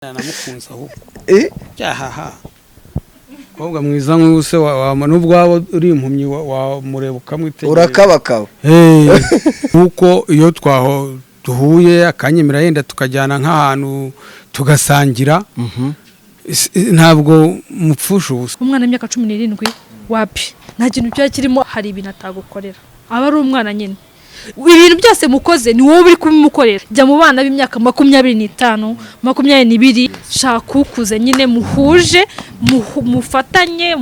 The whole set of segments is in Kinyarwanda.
Namukunze ahubwo. Cyahaha, umukobwa mwiza nk'uyu se, nubwo waba uri impumyi wamureba ukamwitegereza. Urakabakaba. Kuko iyo twaho duhuye akanyemera, yenda tukajyana nk'ahantu tugasangira, ntabwo mupfusha ubusa. Umwana w'imyaka 17 wapi, nta kintu cyaba kirimo. Hari ibintu atagukorera, aba ari umwana nyine. Ibintu byose mukoze ni wowe uri kubimukorera. Jya mu bana b'imyaka 25, 22, shaka ukuze nyine muhuje, mufatanye.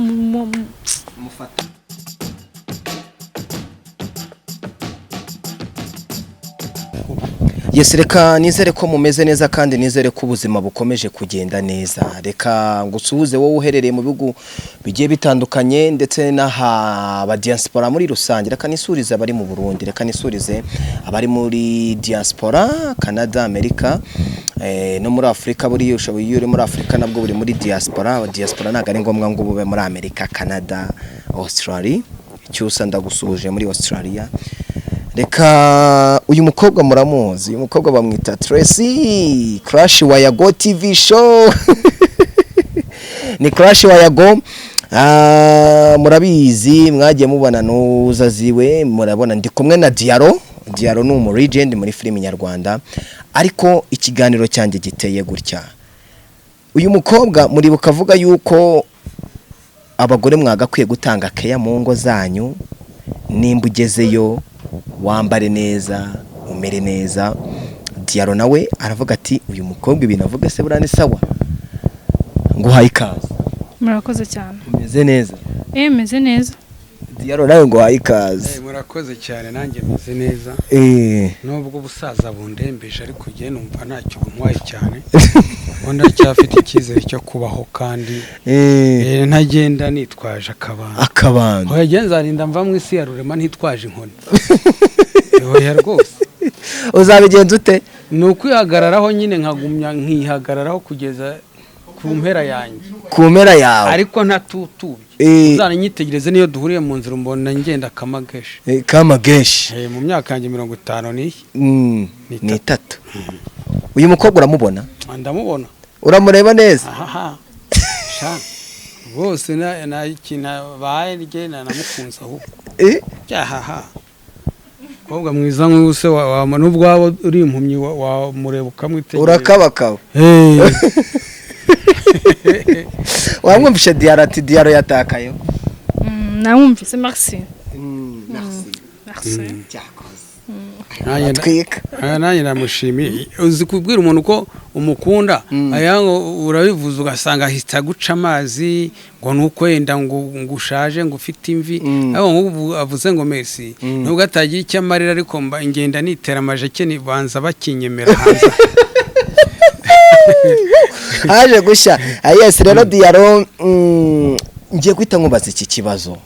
Yes, reka nizere ko mumeze neza kandi nizere ko ubuzima bukomeje kugenda neza. Reka ngusuhuze wowe uherereye mu bihugu bigiye bitandukanye ndetse n'aha ba diaspora muri rusange. Reka nisurize abari mu Burundi, reka nisurize abari muri diaspora, Canada, Amerika, no muri Afurika. Buriya ushoboye, iyo uri muri Afurika nabwo buri muri diaspora. Diaspora ntabwo ari ngombwa ngo bube muri Amerika, Canada, Australia. Cyusa, ndagusuhuje muri Australia. Reka uyu mukobwa muramuzi, uyu mukobwa bamwita Tracy Crush wa Yago TV Show, ni Crush wa Yago. Murabizi, mwagiye mubona nuza ziwe, murabona ndi kumwe na Diaro. Diaro ni umu legend muri filimi nyarwanda, ariko ikiganiro cyanjye giteye gutya: uyu mukobwa muribuka avuga yuko abagore mwagakwiye gutanga keya mu ngo zanyu, nimba ugezeyo wambare neza, umere neza. Diaro nawe aravuga ati: "Uyu mukobwa ibintu avuga se buriya ni sawa?" Nguhaye ikaze. Murakoze cyane. Umeze neza? Meze neza. Diaro, nawe nguhaye ikaze. Murakoze cyane, nanjye meze neza, nubwo ubusaza bundembeje, ariko njye numva ntacyo buntwaye cyane, ubu ndacyafite icyizere cyo kubaho kandi ntagenda nitwaje akabando. Akabando. Oya, njye nzarinda mva mu isi ya rurema ntitwaje inkoni, oya rwose. Uzabigenza ute? Ni ukwihagararaho nyine, nkagumya nkihagararaho kugeza ku mpera yanjye. Ku mpera yawe. Ariko ntatutubye. Uzananyitegereze, niyo duhuriye mu nzira umbona ngenda akamageshe. Kamageshi. Mu myaka yanjye 50 n'iyi. Ni Ni itatu. Uyu mukobwa uramubona? Ndamubona. Uramureba neza? Ahaha, sha rwose na ikintu abaye rye namukunze ahubwo. Cyahaha, umukobwa mwiza nk'uyu se, nubwo waba uri impumyi wamureba ukamwitegereza. Urakabakaba. Wamwumvishe Diaro ati Diaro yatakayeho. Namwumvise, merci. Merci. Atwika. Nanjye namushimiye. Uzi kubwira umuntu ko umukunda, aya ngo urabivuze ugasanga ahita aguca amazi ngo ni uko wenda ngo ushaje, ngo ufite imvi. Ariko nk'ubu avuze ngo merci, nubwo atagira icyo amarira, ariko mba ngenda nitera amajeke banza bakinyemera hanze. Haje gushya. Yes, rero Diaro, ngiye guhita nkubaza iki kibazo.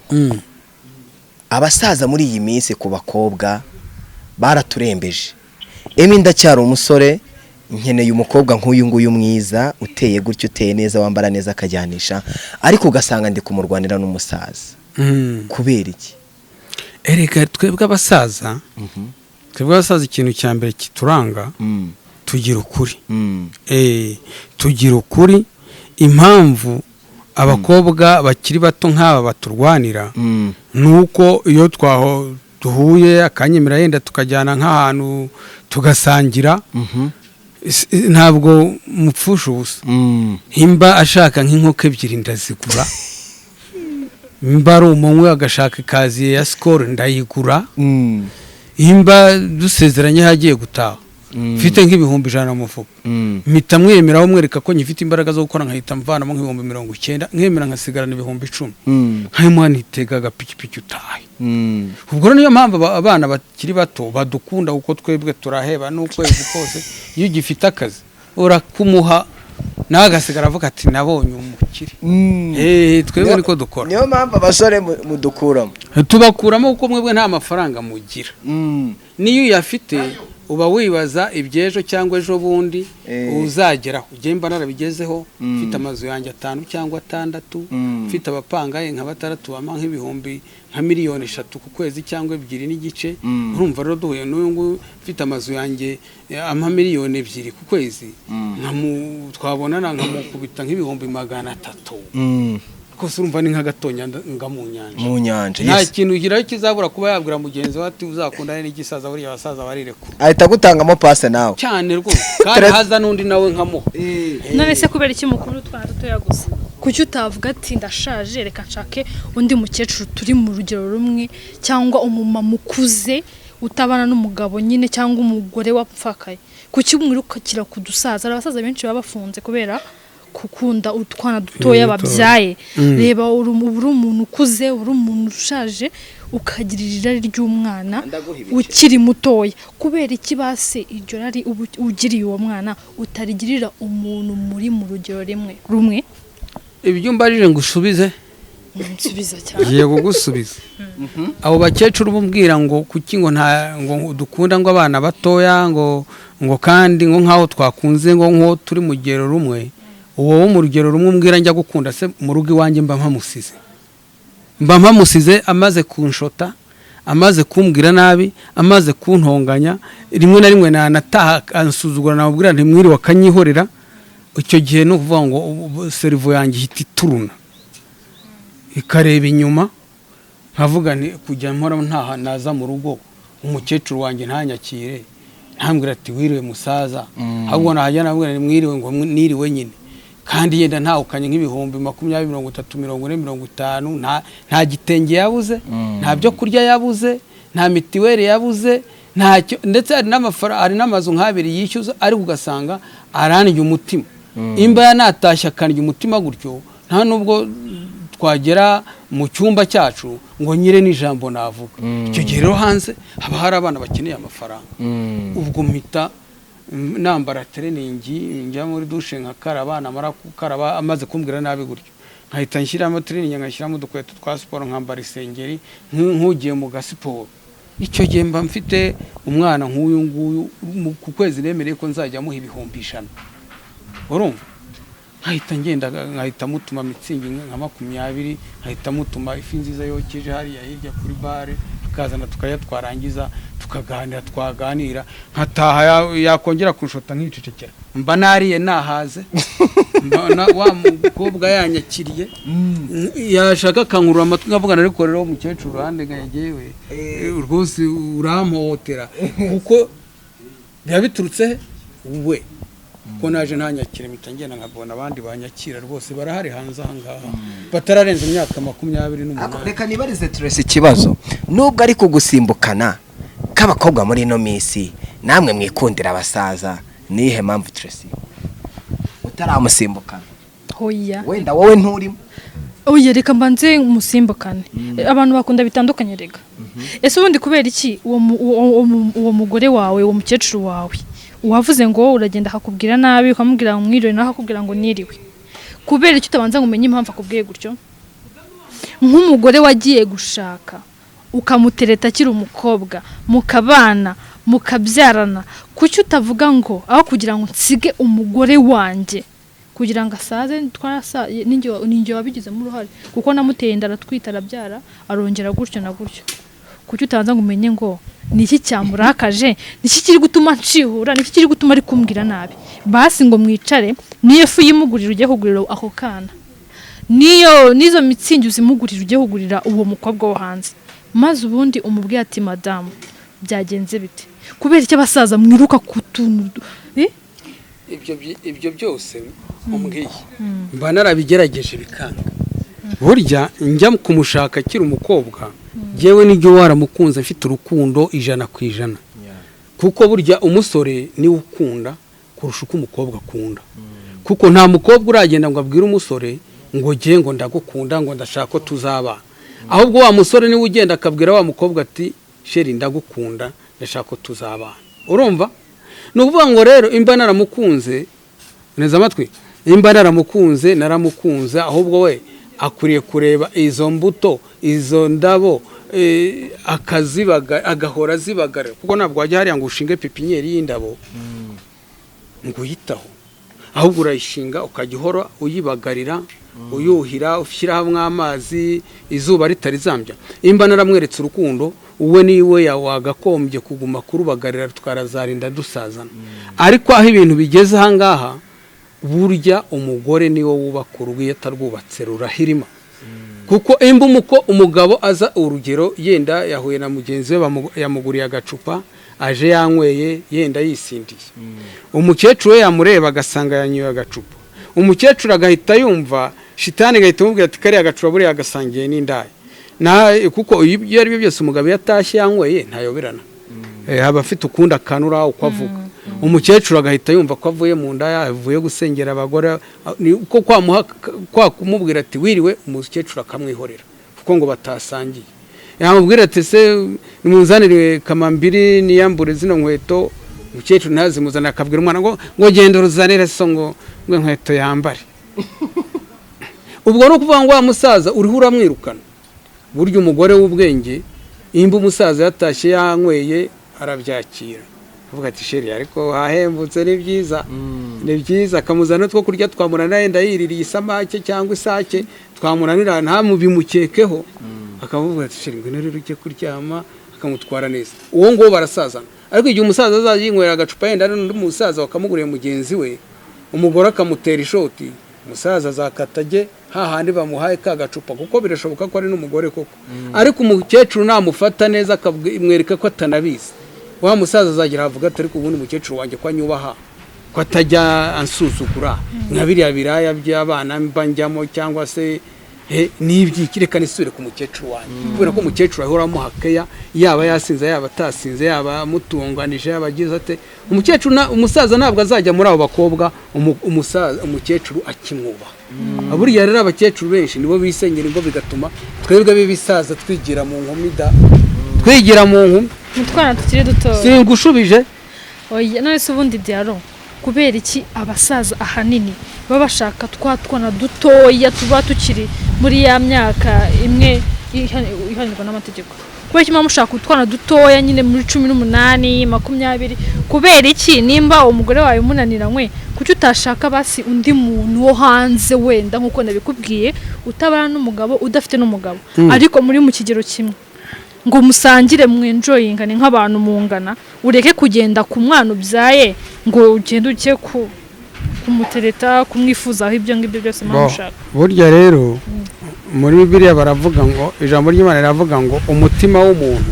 Abasaza muri iyi minsi ku bakobwa baraturembeje. Emi, ndacyari umusore, nkeneye umukobwa nk'uyu nguyu mwiza, uteye gutyo, uteye neza, wambara neza, akajyanisha, ariko ugasanga ndi kumurwanira n'umusaza. Kubera iki? Erega twebwe abasaza ikintu cya mbere kituranga, tugira ukuri. Tugira ukuri. Impamvu abakobwa bakiri bato nk'aba baturwanira ni uko iyo twaho duhuye akanyemera, yenda tukajyana nk'ahantu tugasangira, ntabwo mupfusha ubusa. Nimba ashaka nk'inkoko ebyiri ndazigura, nimba ari umunywi agashaka ikaziye ya Skol ndayigura, nimba dusezeranye hagiye gutaha mfite nk'ibihumbi 100 mu mufuka, mpita mwemeraho, mwereka ko nyifite imbaraga zo gukora, nkahita mvanamo nk'ibihumbi 90, nkemera nkasigarana ibihumbi 10, nkayimuha, nitega agapikipiki utahe. Ubwo rero niyo mpamvu abana bakiri bato badukunda, kuko twebwe turaheba n'ukwezi kose. Iyo ugifite akazi urakumuha, nawe agasigara avuga ati: "Nabonye umukire." Twebwe niko dukora. Niyo mpamvu abasore mudukuramo. Tubakuramo kuko mwebwe nta mafaranga mugira, niyo uyafite Uba wibaza iby'ejo cyangwa ejo bundi uzageraho. Ujye mba narabigezeho, mfite amazu yanjye atanu cyangwa atandatu, mfite abapangaye nka batandatu bampa nk'ibihumbi nka miliyoni 3 ku kwezi cyangwa 2.5. Urumva rero duhuye n'uyu nguyu mfite amazu yanjye ampa miliyoni 2 ku kwezi, twabonana nkamukubita nk'ibihumbi 300 rwose. Urumva ni nk'agatonya nga mu nyanja. Mu nyanja. Nta Yes. kintu ugira kizabura kuba yabwira mugenzi we ati: "Uzakundane n'igisaza, buriya abasaza barirekura." Ahita agutangamo pase nawe. Cyane rwose, kandi haza n'undi nawe nkamuha. None se kubera iki mukuru utwana dutoya gusa? Kuki utavuga ati: "Ndashaje, reka nshake undi mukecuru turi mu rugero rumwe," cyangwa umumama ukuze utabana n'umugabo nyine, cyangwa umugore wapfakaye? Kuki mwirukira ku dusaza? Hari abasaza benshi baba bafunze kubera gukunda utwana dutoya babyaye. Reba, uba uri umuntu ukuze, uri umuntu ushaje, ukagirira irari ry'umwana Ndaguha ibice. ukiri mutoya. Kubera iki base iryo rari uba ugiriye uwo mwana utarigirira umuntu muri mu rugero rimwe rumwe? Ibyo umbarije ngo usubize? Nsubiza cyane. Ngiye kugusubiza. Abo bakecuru bumubwira ngo kuki ngo nta ngo dukunda ngo abana batoya, ngo kandi ngo nkaho twakunze ngo nko turi mu rugero rumwe, uwo wo mu rugero rumwe umbwira njya gukunda se, mu rugo iwanjye mba mpamusize amaze kunshota, amaze kumbwira nabi, amaze kuntonganya, rimwe na rimwe nanataha ansuzugura, namubwira ntimwiriwe akanyihorera. Icyo gihe ni ukuvuga ngo cerveau yanjye ihita ituruna ikareba inyuma, nkavuga nti kujya mpora ntaha naza mu rugo umukecuru wanjye ntanyakire, ntambwira ati: "Wiriwe musaza," ahubwo nahajya nabwira nti: "Mwiriwe," ngo niriwe nyine, kandi yenda ntawukanye nk'ibihumbi 20, 30, 40, 50, nta gitenge yabuze, nta byo kurya yabuze, nta mitiweli yabuze, ntacyo. Ndetse hari n'amafaranga, hari n'amazu nk'abiri yishyuza, ariko ugasanga arandya umutima. Imba yanatashye akandya umutima gutyo, nta nubwo twagera mu cyumba cyacu ngo nyire n'ijambo navuga. Icyo gihe rero hanze haba hari abana bakeneye amafaranga. Ubwo mpita nambara training, njya muri douche nkakaraba, namara gukaraba amaze kumbwira nabi gutyo, nkahita nshyiramo training, ngashyiramo udukweto twa siporo, nkambara isengeri nk'ugiye mu gasiporo. Icyo gihe mba mfite umwana nk'uyu nguyu, ku kwezi nemereye ko nzajya amuha 100,000, urumva nkahita ngenda nkahita mutuma Mützig nka 20, nkahita mutuma ifi nziza yokeje hariya hirya kuri bare, akazana tukajya, twarangiza tukaganira, twaganira nkataha, yakongera kunshota nkicecekera. Mba nariye nahaze, wa mukobwa yanyakiriye, yashaka akankurura amatwi nkavugana. Ariko rero umukecuru uruhande nkagewe rwose urampohotera, kuko biba biturutse he we ko naje ntanyakire, mpita ngenda nkabona abandi banyakira. Rwose barahari hanze aha ngaha batararenza imyaka 28. Reka nibarize Tracy ikibazo. Nubwo ari kugusimbukana k'abakobwa muri ino minsi, namwe mwikundira abasaza, niyihe mpamvu Tracy utaramusimbukana? Hoya. Wenda wowe nturimo. Oya, reka mbanze musimbukane. Abantu bakunda bitandukanye rega. Ese ubundi kubera iki uwo mugore wawe, uwo mukecuru wawe wavuze ngo uragenda akakubwira nabi, ukamubwira ngo mwiriwe, nawe akakubwira ngo niriwe, kubera iki utabanza ngo umenye impamvu akubwiye gutyo? Nk'umugore wagiye gushaka, ukamutereta akiri umukobwa, mukabana, mukabyarana, kuki utavuga ngo aho kugira ngo nsige umugore wanjye kugira ngo asaze, twarasa, ninjye wabigizemo uruhare kuko namuteye inda, aratwita, arabyara, arongera gutyo na gutyo, kuki utabanza ngo umenye ngo ni iki cyamurakaje, ni iki kiri gutuma nshihura, ni iki kiri gutuma ari kumbwira nabi? Basi ngo mwicare, niyo fu yimugurira ujye kugurira ako kana, niyo n'izo Mützig uzimugurira ujye kugurira uwo mukobwa wo hanze, maze ubundi umubwire ati: "Madamu, byagenze bite?" Kubera icyo abasaza mwiruka ku tuntu, eh? Ibyo byose umbwiye mba narabigerageje bikanga. Burya njya kumushaka akiri umukobwa, yewe n'ibyo waramukunze mfite urukundo 100%, kuko burya umusore niwe ukunda kurusha uko umukobwa akunda, kuko nta mukobwa uragenda ngo abwire umusore ngo ngiye ngo ndagukunda, ngo ndashaka ko tuzabana. Ahubwo wa musore niwe ugenda akabwira wa mukobwa ati: "Chérie, ndagukunda, ndashaka ko tuzabana." Urumva, ni ukuvuga ngo rero imba naramukunze neza amatwi, imba naramukunze naramukunze, ahubwo we akwiriye kureba izo mbuto, izo ndabo. Akazibaga, agahora azibagarira, kuko ntabwo wajya hariya ngo ushinge pépinière y'indabo ngo uyitaho, ahubwo urayishinga ukajya uhora uyibagarira, uyuhira, ushyiraho amazi izuba ritarizambya. Imba naramweretse urukundo, uwe niwe wagakombye kuguma kurubagarira, twarazarinda dusazana. Ariko aho ibintu bigeze ahangaha, burya umugore niwe wubaka urugo, iyo atarwubatse rurahirima. Kuko imba umuko umugabo aza, urugero, yenda yahuye na mugenzi we, yamuguriye agacupa, aje yanyweye, yenda yisindiye, umukecuru we yamureba agasanga yanyoye agacupa, umukecuru agahita yumva shitani, igahita imubwira ati: "Kariya gacupa buriya agasangiye n'indaya." Na kuko iyo ari byo byose, umugabo iyo atashye yanyweye ntayoberana, aba afite ukundi akanura uko avuga. Umukecuru agahita yumva ko avuye mu nda, avuye gusengera abagore, ni uko kwamuha kwa kumubwira ati: "Wiriwe?" Umukecuru akamwihorera kuko ngo batasangiye. Yamubwira ati: "Se nimuzanire kamambiri niyambure zino nkweto," umukecuru ntazimuzanire, akabwira umwana ngo "Genda uruzanire so ngo inkweto yambare." Ubwo ni ukuvuga ngo wa musaza uriho uramwirukana. Burya umugore w'ubwenge, imba umusaza yatashye yanyweye, arabyakira, avuga ati: "Chéri, ariko hahembutse, ni byiza, ni byiza." Akamuzana two kurya twamunanira, yenda yiririye isamake cyangwa isake, twamunanira ntamubimukekeho, akamuvuga ati: "Chéri, ngwino rero ujye kuryama," akamutwara neza. Uwo nguwo barasazana. Ariko igihe umusaza azajya yinywera agacupa, yenda ari n'undi musaza wakamuguriye mugenzi we, umugore akamutera ishoti, umusaza azakata ajye hahandi bamuhaye ka gacupa, kuko birashoboka ko ari n'umugore koko. Ariko umukecuru namufata neza, akamwereka ko atanabizi, wa musaza azagira avuga ati: "Ariko ubundi umukecuru wanjye ko anyubaha, ko atajya ansuzugura nka biriya biraya by'abana mba njyamo, cyangwa se n'ibyiki, reka nisubire ku mukecuru wanjye," kubera ko umukecuru ahora amuha keya, yaba yasinze, yaba atasinze, yaba amutunganije, yaba agize ate. Umukecuru umusaza ntabwo azajya muri abo bakobwa umusaza, umukecuru akimwubaha. Buriya rero abakecuru benshi nibo bisenyera ingo, bigatuma twebwe b'ibisaza twigira mu nkumi da, twigira mu nkumi. Mu twana tukiri dutoya. Singushubije. Oya, none se ubundi Diaro, kubera iki abasaza ahanini baba bashaka twa twana dutoya tuba tukiri muri ya myaka imwe ihanirwa n'amategeko? Kubera iki muba mushaka utwana dutoya nyine muri 18, 20? Kubera iki? Nimba umugore wawe umunaniranywe, kuki utashaka basi undi muntu wo hanze, wenda nk'uko nabikubwiye, utabana n'umugabo, udafite n'umugabo, ariko muri mu kigero kimwe, ngo musangire, mwenjoyingane nk'abantu mungana, ureke kugenda ku mwana ubyaye ngo ugende ujye ku kumutereta, kumwifuzaho ibyo ngibyo byose muba Bo, mushaka? Burya rero muri Bibiliya baravuga ngo, ijambo ry'Imana riravuga ngo umutima w'umuntu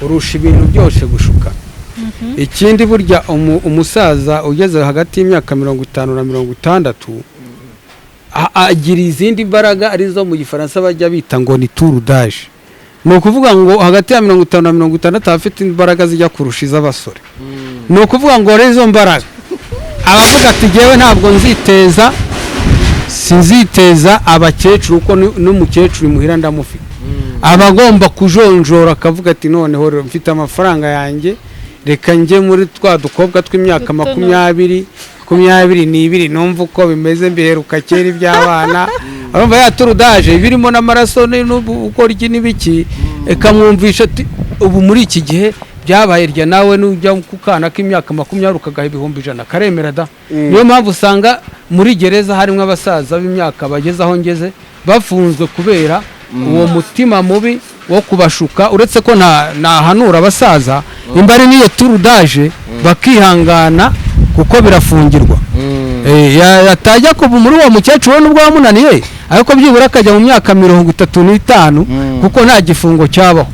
urusha ibintu byose gushuka. Ikindi, burya umusaza ugeze hagati y'imyaka 50 na 60 agira izindi mbaraga, arizo mu Gifaransa bajya bita ngo ni tour d'âge. Ni ukuvuga ngo hagati ya 50 na 60 aba afite imbaraga zijya kurusha iz'abasore. Ni ukuvuga ngo rero izo mbaraga abavuga ati: "Jyewe ntabwo nziteza, sinziteza abakecuru, kuko n'umukecuru imuhira ndamufite." Aba agomba kujonjora, akavuga ati: "Noneho rero mfite amafaranga yanjye, reka njye muri twa dukobwa tw'imyaka Duto. 20, 22, numva uko bimeze, mbiheruka kera iby'abana." Urumva ya tour d'âge birimo n'amaraso n'ubukoryi n'ibiki, ikamwumvisha ati: "Ubu muri iki gihe byabaye rya nawe nujya ku kana k'imyaka 20 ukagaha 100,000, karemera da." Niyo mpamvu usanga muri gereza harimo abasaza b'imyaka bageze aho ngeze bafunzwe kubera uwo mutima mubi wo kubashuka. Uretse ko nahanura abasaza, imba ari n'iyo tour d'âge, bakihangana kuko birafungirwa. Yatajya kuva muri uwo mukecuru we nubwo wamunaniye, ariko byibura akajya mu myaka 35, kuko nta gifungo cyabaho.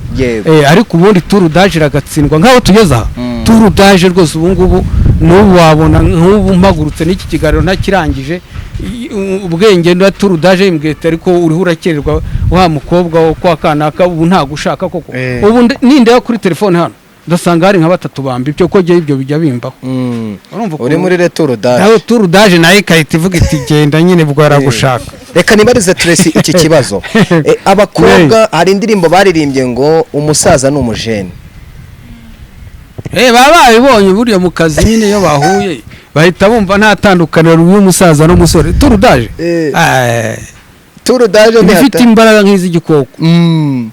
Ariko ubundi tour d'âge iragatsindwa nk'aho tugeze aha. Tour d'âge rwose ubu ngubu n'ubu wabona nk'ubu mpagurutse n'iki kiganiro ntakirangije, ubwenge na tour d'âge imbwira, ariko uriho urakererwa wa mukobwa wo kwa kanaka, ubu ntago ushaka koko. Ubu nindeba kuri telefone hano, ndasanga hari nka batatu bamba ibyo, ko ibyo bijya bimbaho. Urumva Uri muri retour d'âge. Nawe tour d'âge nayo ikahita ivuga iti: "Genda nyine, bwo yaragushaka." Reka nibarize Tracy iki kibazo. Abakobwa hari indirimbo baririmbye ngo umusaza ni umujene. Baba babibonye buriya mu kazi nyine, iyo bahuye bahita bumva nta tandukaniro y'umusaza n'umusore, tour d'âge. Turudaje Iba ifite imbaraga nk'iz'igikoko.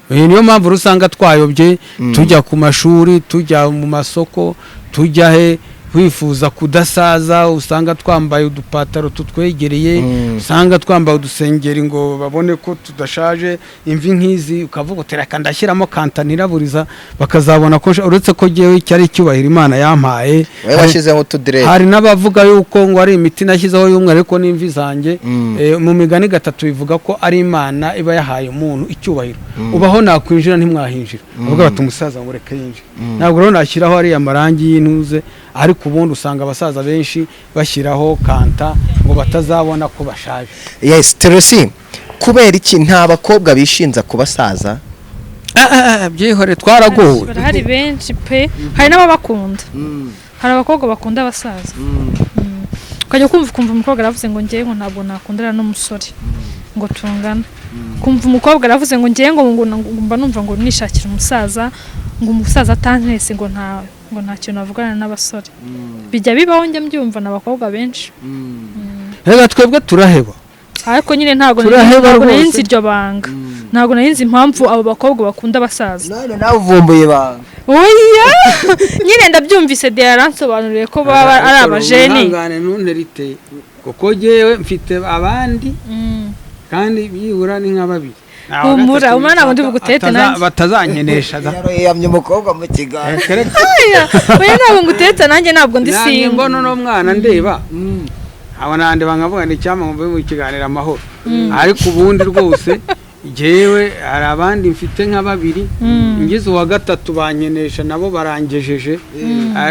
Niyo mpamvu usanga twayobye, tujya ku mashuri, tujya mu masoko, tujya he, wifuza kudasaza. Usanga twambaye udupataro tutwegereye, usanga twambaye udusengeri ngo babone ko tudashaje, imvi nk'izi ukavuga uti reka ndashyiramo kanta niraburiza, bakazabona ko uretse ko jyewe cyari icyubahiro Imana yampaye. Wowe washyizeho utudirede. Hari n'abavuga yuko ngo ari imiti nashyizeho y'umweru, ariko n'imvi zanjye, mu migani gatatu bivuga ko ari Imana iba yahaye umuntu icyubahiro. Ubaho nakwinjira ntimwahinjira, bavuga bati umusaza ngo reke yinjire. Ntabwo rero nashyiraho ariya marangi y'intuze, ariko ubundi usanga abasaza benshi bashyiraho kanta ngo batazabona ko bashaje. Yes, Tracy, kubera iki nta bakobwa bishinza ku basaza? Byihore, twaragowe. Barahari benshi pe, hari n'ababakunda, hari abakobwa bakunda abasaza. Ukajya kumva ukumva umukobwa aravuze ngo ngewe ngo ntabwo nakundana n'umusore ngo tungana, kumva umukobwa aravuze ngo ngewe ngo mba numva ngo nishakira umusaza, ngo umusaza atantese, ngo nta kintu navugana n'abasore. Bijya bibaho, njya mbyumva n'abakobwa benshi. Reka twebwe turaheba. Ariko nyine ntabwo Turaheba ntabwo nari rwose. nzi iryo banga, ntabwo nari nzi impamvu abo bakobwa bakunda abasaza. None nawe uvumbuye ibanga. Oya, nyine ndabyumvise, de yaransobanuriye ko baba ari abajeni. Wihangane ntunterite, kuko jyewe mfite abandi kandi byibura ni nka babiri. Humura, humura, ntabwo ndi bugutete nanjye. Batazankenesha da. Yamye umukobwa mu kiganza. Oya, oya, ntabwo ngutetse nanjye, ntabwo ndi Nanjye single. mbona uno mwana ndeba, abo nandeba nkavuga ni icyampa ngo mve mu kiganiro amahoro, ariko ubundi rwose jyewe hari abandi mfite nka babiri, ngize uwa gatatu bankenesha nabo barangejeje.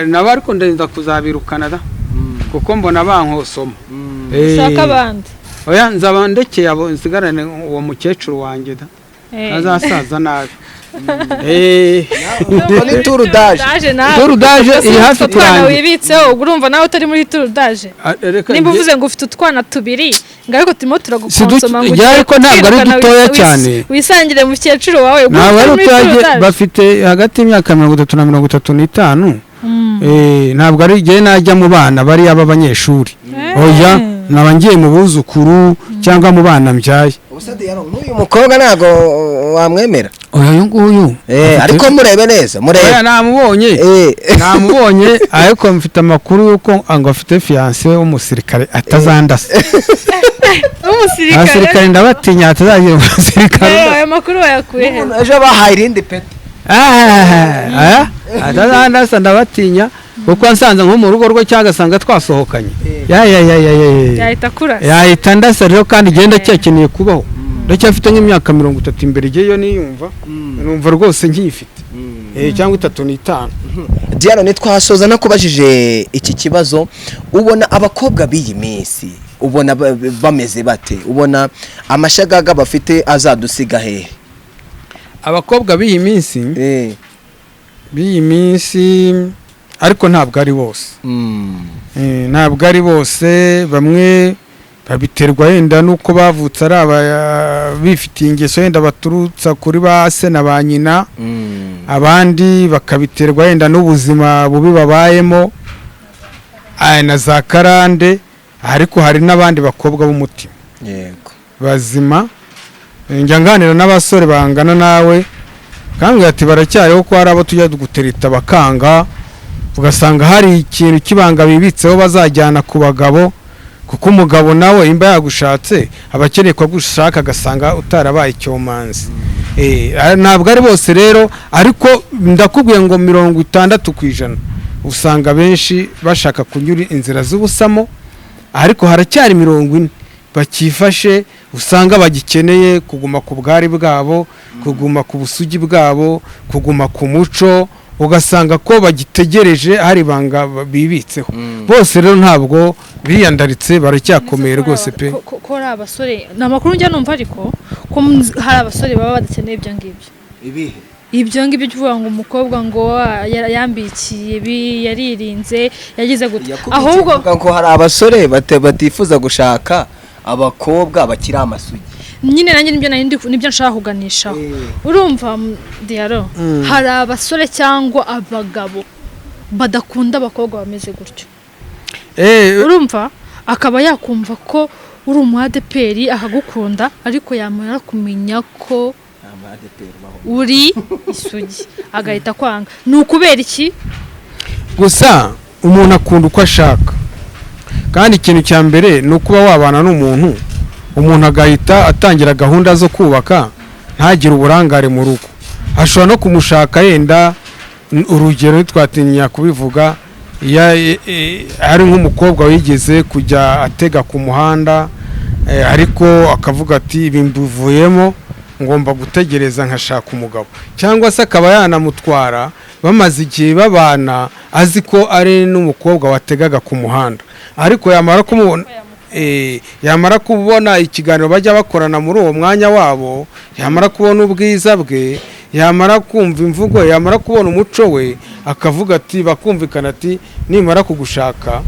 Nabo ariko ndenda kuzabirukana da, kuko mbona bankosoma. Ushaka abandi. Oya, nzaba ndekeye abo, nsigarane uwo mukecuru wanjye da, azasaza nabi. Ubwo ni turudaje. Turudaje nawe. Turudaje iri hafi Utwo twana kurangira. wibitseho, ubwo urumva nawe utari muri turudaje. Ah, reka Nimba uvuze ngo ufite utwana tubiri, ngo ariko turimo turagukonsoma, ngo Jya, ariko ntabwo ari kwirukana dutoya cyane. wisangire mukecuru wawe, ubwo Ntabwo ari utari muri utuyaje, turudaje. bafite hagati y'imyaka 30 na 35. Ntabwo ari igihe najya mu bana bariya b'abanyeshuri, oya, naba ngiye mu buzukuru cyangwa mu bana mbyaye. Ubuse Diallo, nk'uyu mukobwa ntabwo wamwemera? Oya, uyu nguyu Ariko murebe neza, murebe. Oya, namubonye. Namubonye, ariko mfite amakuru y'uko ngo afite fiancé w'umusirikare, atazandasa. W'umusirikare. Abasirikare ndabatinya, hatazagira umusirikare undasa. Ayo makuru wayakuye he? Ejo bahaye irindi peti. Ah, atazandasa, ndabatinya, kuko nsanze nko mu rugo rwe cyangwa agasanga twasohokanye, ya ya ya ya ya ya. Yahita akurasa. Yahita ndasa rero, kandi igenda cyakeneye kubaho, ndacyafite nk'imyaka 30 imbere. Igihe niyumva, numva rwose nkiyifite, cyangwa 35. Diallo, ntitwasoza nakubajije iki kibazo: ubona abakobwa b'iyi minsi, ubona bameze bate? Ubona amashagaga bafite azadusiga hehe? Abakobwa b'iyi minsi, b'iyi minsi, ariko ntabwo ari bose. Ntabwo ari bose. Bamwe babiterwa yenda n'uko bavutse ari aba bifitiye ingeso yenda baturutsa kuri ba se na ba nyina, abandi bakabiterwa yenda n'ubuzima bubi babayemo, na za karande, ariko hari n'abandi bakobwa b'umutima bazima. Njya nganira n'abasore bangana nawe, kambwira ati baracyariho, ko hari abo tujya gutereta bakanga, ugasanga hari ikintu cy'ibanga bibitseho bazajyana ku bagabo, kuko umugabo nawe imba yagushatse aba akeneye kugushaka agasanga utarabaye icyomanzi. Ntabwo ari bose rero, ariko ndakubwiye ngo 60% usanga benshi bashaka kunyura inzira z'ubusamo, ariko haracyari 40 bakifashe, usanga bagikeneye kuguma ku bwari bwabo, kuguma ku busugi bwabo, kuguma ku muco, ugasanga ko bagitegereje, hari ibanga bibitseho. Bose rero ntabwo biyandaritse, baracyakomeye rwose pe. Ko ari abasore, ni amakuru njya numva, ariko ko hari abasore baba badakeneye ibyo ngibyo. Ibihe? Ibyo ngibyo uvuga ngo umukobwa ngo yambikiye ibi, yaririnze, yagize gute, ahubwo ahubwo ko hari abasore batifuza gushaka abakobwa bakiri amasugi. Nyine nanjye nibyo nari nibyo nshaka kuganishaho. Urumva Diallo, hari abasore cyangwa abagabo badakunda abakobwa bameze gutyo. Urumva Akaba yakumva ko uri umu ADEPR akagukunda, ariko yamara kumenya ko uri isugi agahita kwanga. Ni ukubera iki? Gusa umuntu akunda uko ashaka, kandi ikintu cya mbere ni ukuba wabana n'umuntu, umuntu agahita atangira gahunda zo kubaka, ntagire uburangare mu rugo. Ashobora no kumushaka yenda, urugero ntitwatinya kubivuga, ari nk'umukobwa wigeze kujya atega ku muhanda, ariko akavuga ati: "Ibi mbivuyemo, ngomba gutegereza nkashaka umugabo." Cyangwa se akaba yanamutwara bamaze igihe babana, azi ko ari n'umukobwa wategaga ku muhanda, ariko yamara kumubona, yamara kubona ikiganiro bajya bakorana muri uwo mwanya wabo, yamara kubona ubwiza bwe, yamara kumva imvugo ye, yamara kubona umuco we, akavuga ati, bakumvikana ati: "Nimara kugushaka,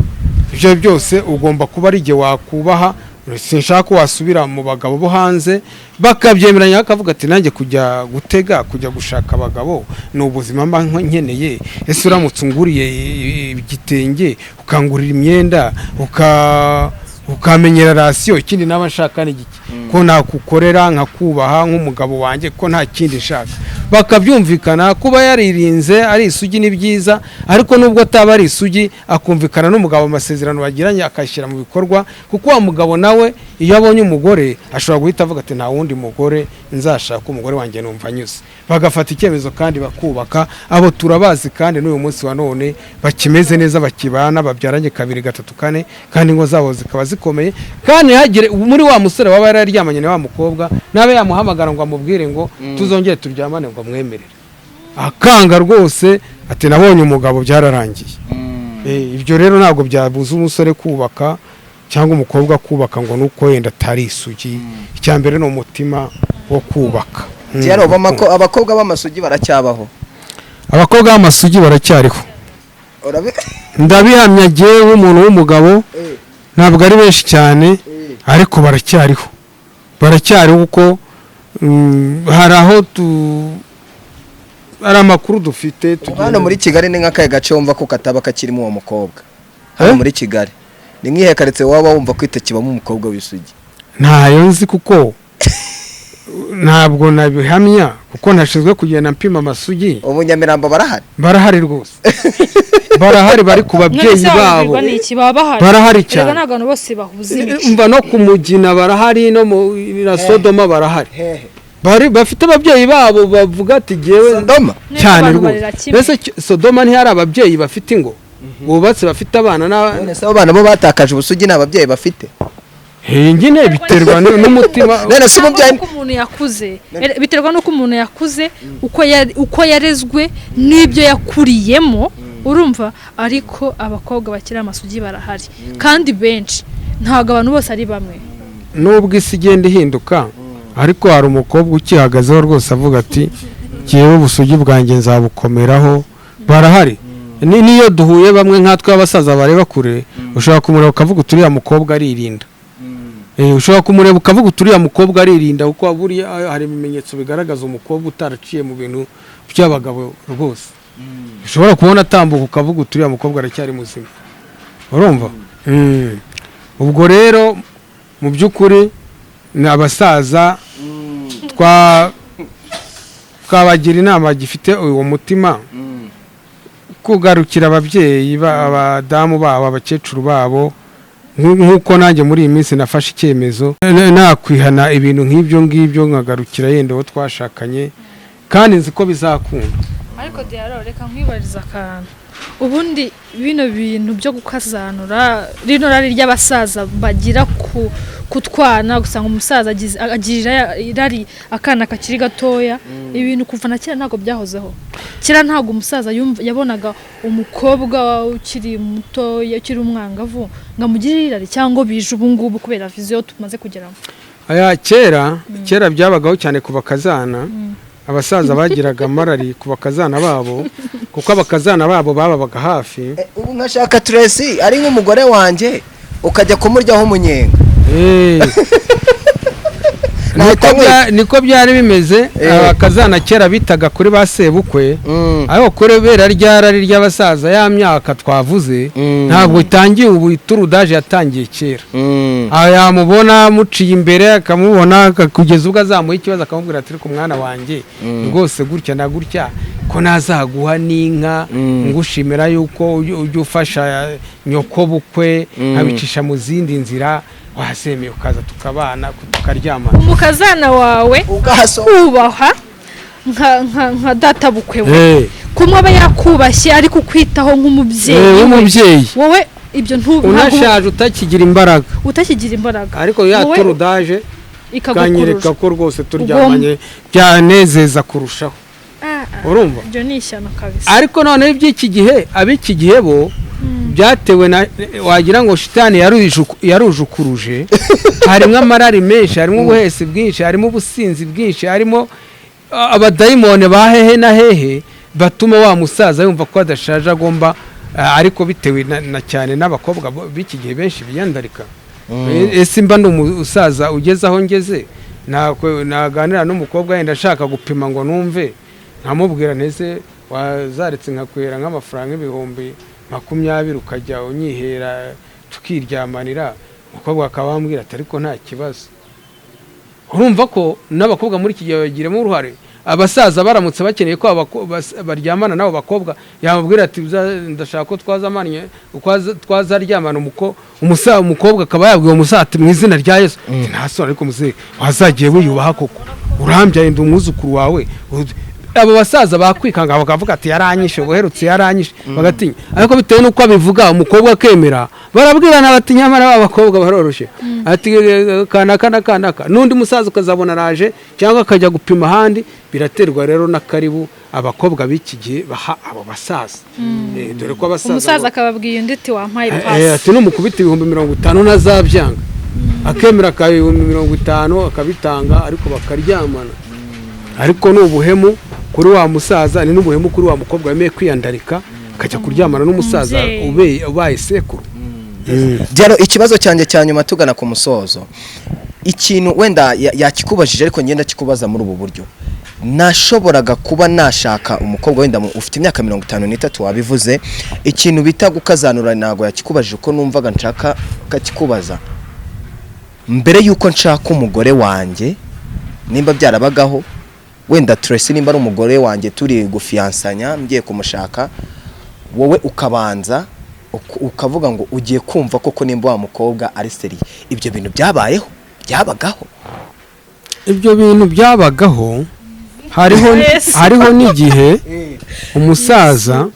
ibyo byose ugomba kuba ari igihe wakubaha, sinshaka ko wasubira mu bagabo bo hanze." Bakabyemeranya, akavuga ati: "Nanjye kujya gutega, kujya gushaka abagabo ni ubuzima mba nkeneye. Ese uramutse unguriye igitenge, ukangurira imyenda, ukamenyera ration, ikindi naba nshaka ni igiki? Ko nakukorera nkakubaha nk'umugabo wanjye, ko nta kindi nshaka?" Bakabyumvikana. Kuba yaririnze ari isugi ni byiza, ariko nubwo ataba ari isugi, akumvikana n'umugabo, amasezerano bagiranye akashyira mu bikorwa, kuko wa mugabo nawe iyo abonye umugore ashobora guhita avuga ati: "Nta wundi mugore nzashaka, umugore wanjye numva anyuze." Bagafata icyemezo kandi bakubaka. Abo turabazi, kandi n'uyu munsi wa none bakimeze neza, bakibana, babyaranye kabiri, gatatu, kane, kandi ingo zabo zikaba zikomeye. Kandi ntihagire muri wa musore waba yararyamanye na wa mukobwa nabe yamuhamagara ngo amubwire ngo tuzongere turyamane ngo amwemerere, akanga rwose, ati: "Nabonye umugabo, byararangiye." Ibyo rero ntabwo byabuza umusore kubaka cyangwa umukobwa kubaka ngo nuko wenda atari isugi. Icya mbere ni umutima wo kubaka. Diaro, abakobwa b'amasugi baracyabaho? Abakobwa b'amasugi baracyariho. Ndabihamya jyewe nk'umuntu w'umugabo. Ntabwo ari benshi cyane, ariko baracyariho, baracyariho, kuko hari aho tu hari amakuru dufite. Hano muri Kigali ni nk'akahe gace wumva ko kataba kakirimo uwo mukobwa hano? Eh? Muri Kigali ni nk'ihe karitsiye waba wumva ko itakibamo umukobwa w'isugi? Ntayo nzi, kuko ntabwo nabihamya, kuko ntashinzwe kugenda mpima amasugi. Ubu Nyamirambo barahari? Barahari rwose, barahari, bari ku babyeyi babo. None se n'iki baba bahari? Barahari Erega cyane. ntabwo abantu bose bahuza imico. Mva no ku Mugina barahari, no mu na Sodoma barahari. Hehe? Bari bafite ababyeyi babo bavuga ati: "Jyewe." Sodoma? Neza, Cyane abantu rwose. barera kimwe. Mbese Sodoma ntihari ababyeyi bafite ingo bubatse, bafite abana na None se abo bana bo batakaje ubusugi ni ababyeyi bafite? Hey, nyine biterwa n'umutima. None se Biterwa umubyeyi n'uko umuntu yakuze. Biterwa n'uko umuntu yakuze, uko yarezwe n'ibyo yakuriyemo, urumva? Ariko abakobwa bakiri amasugi barahari kandi benshi, ntabwo abantu bose ari bamwe. Nubwo isi igenda ihinduka, ariko hari umukobwa ukihagazeho rwose avuga ati: "Jyewe ubusugi bwanjye nzabukomeraho." Barahari. Niyo duhuye bamwe nkatwe abasaza bareba kure, ushobora kumureba ukavuga uti: "Uriya mukobwa aririnda." Ushobora kumureba ukavuga uti: "Uriya mukobwa aririnda," kuko buriya hari ibimenyetso bigaragaza umukobwa utaraciye mu bintu by'abagabo rwose. Ushobora kubona atambuka ukavuga uti: "Uriya mukobwa aracyari muzima." Urumva? Ubwo rero mu by'ukuri ni abasaza twabagira inama gifite uwo mutima kugarukira ababyeyi, abadamu babo, abakecuru babo, nk'uko nanjye muri iyi minsi nafashe icyemezo nakwihana ibintu nk'ibyo ngibyo, nkagarukira yenda uwo twashakanye, kandi nzi ko bizakunda. Ariko Diaro, reka nkwibariza akantu. Ubundi bino bintu byo gukazanura, rino rari ry'abasaza bagira ku kutwana, gusanga umusaza agirira irari akana kakiri gatoya, ibintu kuva na kera ntabwo byahozeho. Kera ntabwo umusaza yabonaga umukobwa ukiri muto, ukiri umwangavu, ngo amugirire irari, cyangwa bije ubu ngubu kubera vision tumaze kugeramo? Aya, kera kera byabagaho cyane ku bakazana. Abasaza bagiraga amarari ku bakazana babo, kuko abakazana babo bababaga hafi. Ubu nkashaka Tracy ari nk'umugore wanjye, ukajya kumuryaho umunyenga. Nahita nkwica. Niko byari bimeze. Abakazana kera bitaga kuri ba sebukwe, ariko kubera ryarari ry'abasaza, ya myaka twavuze, ntabwo itangiye ubu, iturudaje yatangiye kera. Aho yamubona amuciye imbere, akamubona, kugeza ubwo azamuha ikibazo, akamubwira ati: "Ariko mwana wanjye, rwose gutya na gutya, ko nazaguha n'inka, ngushimira yuko ujya ufasha nyoko bukwe, nkabicisha mu zindi nzira, wazemeye ukaza tukabana, tukaryamana?" Umukazana wawe Ubwaso. kubaha nka databukwe we, kumwe aba yakubashye, ariko kwitaho nk'umubyeyi we. W'umubyeyi. Wowe ibyo ntabwo Unashaje, utakigira imbaraga. Utakigira imbaraga. Ariko ya Wowe turudaje ikagukurura. kanyereka ko rwose turyamanye byanezeza kurushaho. Ah, ah, Urumva? Ibyo ni ishyano kabisa. Ariko noneho iby'iki gihe, ab'iki gihe bo byatewe na, wagira ngo shitani yarujukuruje. Harimo amarari menshi, harimo ubuhesi bwinshi, harimo ubusinzi bwinshi, harimo abadayimoni ba hehe na hehe batuma wa musaza yumva ko adashaje, agomba, ariko bitewe na cyane n'abakobwa b'iki gihe benshi biyandarika. Ese mba ndi umusaza ugeze aho ngeze, naganira n'umukobwa wenda ashaka gupima ngo numve, nkamubwira ntese wazaretse nkakwera nk'amafaranga 20,000 ukajya unyihera tukiryamanira? Umukobwa akaba wambwira ati: "Ariko nta kibazo." Urumva ko n'abakobwa muri iki gihe babigiramo uruhare. Abasaza baramutse bakeneye ko baryamana n'abo bakobwa, yamubwira ati: "Ndashaka ko twazamanye, twazaryamana." Umukobwa akaba yabwiye umusaza ati: "Mu izina rya Yesu." Ati: "Nta soni, ariko muzehe, wazagiye wiyubaha koko, urambyaye, ndi umwuzukuru wawe." Abo basaza bakwikanga bakavuga ati: "Yaranyishe, ubuherutse yaranyishe," bagatinya. Ariko bitewe n'uko abivuga, umukobwa akemera, barabwirana bati: "Nyamara ba bakobwa baroroshye," ati: "Kanaka na kanaka." N'undi musaza ukazabona araje cyangwa akajya gupima ahandi. Biraterwa rero n'akaribu abakobwa b'iki gihe baha abo basaza. Dore ko abasaza Umusaza akababwiye undi ati: "Wampaye pasi." Ati: "Numukubita 50,000 ntazabyanga." Akemera akaba 50,000 akabitanga, ariko bakaryamana. Ariko ni ubuhemu kuri wa musaza, ni n'ubuhemu kuri wa mukobwa wemeye kwiyandarika akajya kuryamana n'umusaza Umubyeyi. ubaye sekuru. Diallo, ikibazo cyanjye cya nyuma tugana ku musozo, ikintu wenda yakikubajije ariko ngenda kikubaza muri ubu buryo: nashoboraga kuba nashaka umukobwa wenda ufite imyaka 53, wabivuze, ikintu bita gukazanura ntabwo yakikubajije, uko numvaga nshaka kakikubaza mbere yuko nshaka umugore wanjye, nimba byarabagaho wenda Tracy, nimba ari umugore wanjye turi gufiyansanya, ngiye kumushaka, wowe ukabanza ukavuga ngo ugiye kumva koko nimba wa mukobwa ari sérieux. Ibyo bintu byabayeho, byabagaho? Ibyo bintu byabagaho. Hariho Yesu. hariho n'igihe umusaza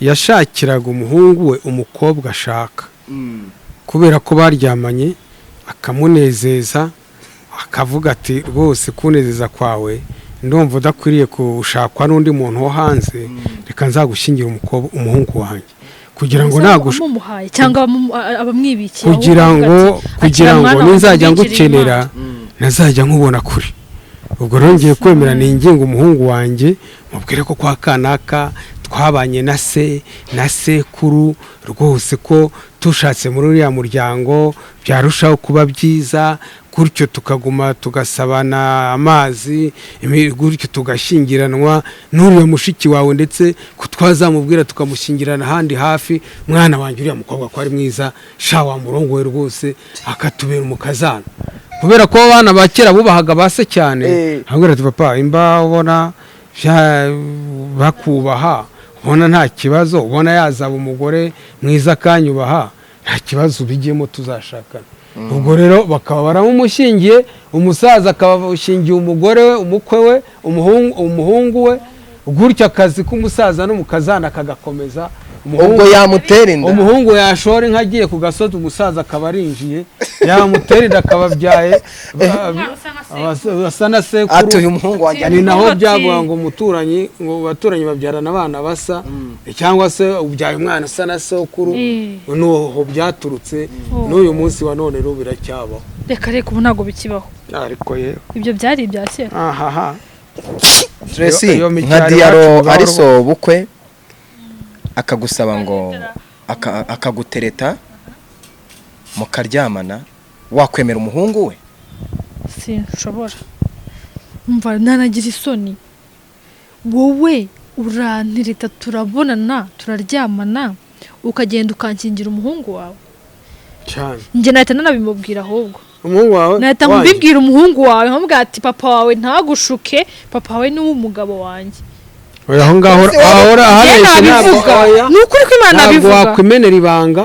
yashakiraga umuhungu we umukobwa ashaka kubera ko baryamanye akamunezeza, akavuga ati: "Rwose kunezeza kwawe ndumva udakwiriye gushakwa n'undi muntu wo hanze, reka nzagushyingira umukobwa, umuhungu wanjye, kugira ngo nagusha Amumuhaye cyangwa abamwibikiye, kugira ahubwo ngo avuga ati, kugira "Akira ngo mwana wanjye, ninzajya mbigire ngukenera Imana." ntazajya nkubona kure. Ubwo rero ngiye kwemera ninginga umuhungu wanjye, mubwire ko kwa kanaka twabanye na se na sekuru, rwose ko tushatse muri uriya muryango byarushaho kuba byiza, gutyo tukaguma tugasabana amazi, gutyo tugashyingiranwa n'uriya mushiki wawe, ndetse ko twazamubwira tukamushyingirana ahandi hafi. Mwana wanjye, uriya mukobwa ko ari mwiza sha, wamurongoye rwose akatubera umukazana." Kubera ko abana ba kera bubahaga ba se cyane, ahubwo ati: "Papa, imba ubona bakubaha, ubona nta kibazo, ubona yazaba umugore mwiza akanyubaha, nta kibazo, ubigiyemo tuzashakana." Ubwo rero bakaba baramumushyingiye, umusaza akaba ushingiye umugore we, umukwe we, umuhungu we, gutyo akazi k'umusaza n'umukazana kagakomeza. Ubwo yamutera inda? Umuhungu yashora inka agiye ku gasozi, umusaza akaba arinjiye, yamutera inda akaba abyaye asa na sekuru. Ati: "Uyu muhungu wanjye." Ni naho Ati- byavuga ngo umuturanyi, ngo abaturanyi babyarana abana basa, cyangwa se ubyaye umwana usa na sekuru. Nuho byaturutse. N'uyu munsi wa none rero biracyabaho. Reka reka, ubu ntabwo bikibaho. Ariko yewe. Ibyo byari ibya kera. Ahaha. Tracy, Iyo nka micyaro Diallo iwacu bibaho. ari sobukwe akagusaba ngo akagutereta mukaryamana, wakwemera umuhungu we? Sinshobora, mva nanagira isoni. Wowe urantereta, turabonana, turaryamana, ukagenda ukankingira umuhungu wawe. Cyane. Njye nahita nanabimubwira ahubwo. Umuhungu wawe Nahita wanjye. mbibwira umuhungu wawe, nkamubwira ati: "Papa wawe ntagushuke, papa wawe ni uw'umugabo wanjye." Oya, aho ngaho ahora Njye ahabeshye ntabwo nabivuga. Oya. Ni ukuri ko Imana Ntabwo nabivuga. wakwimenera ibanga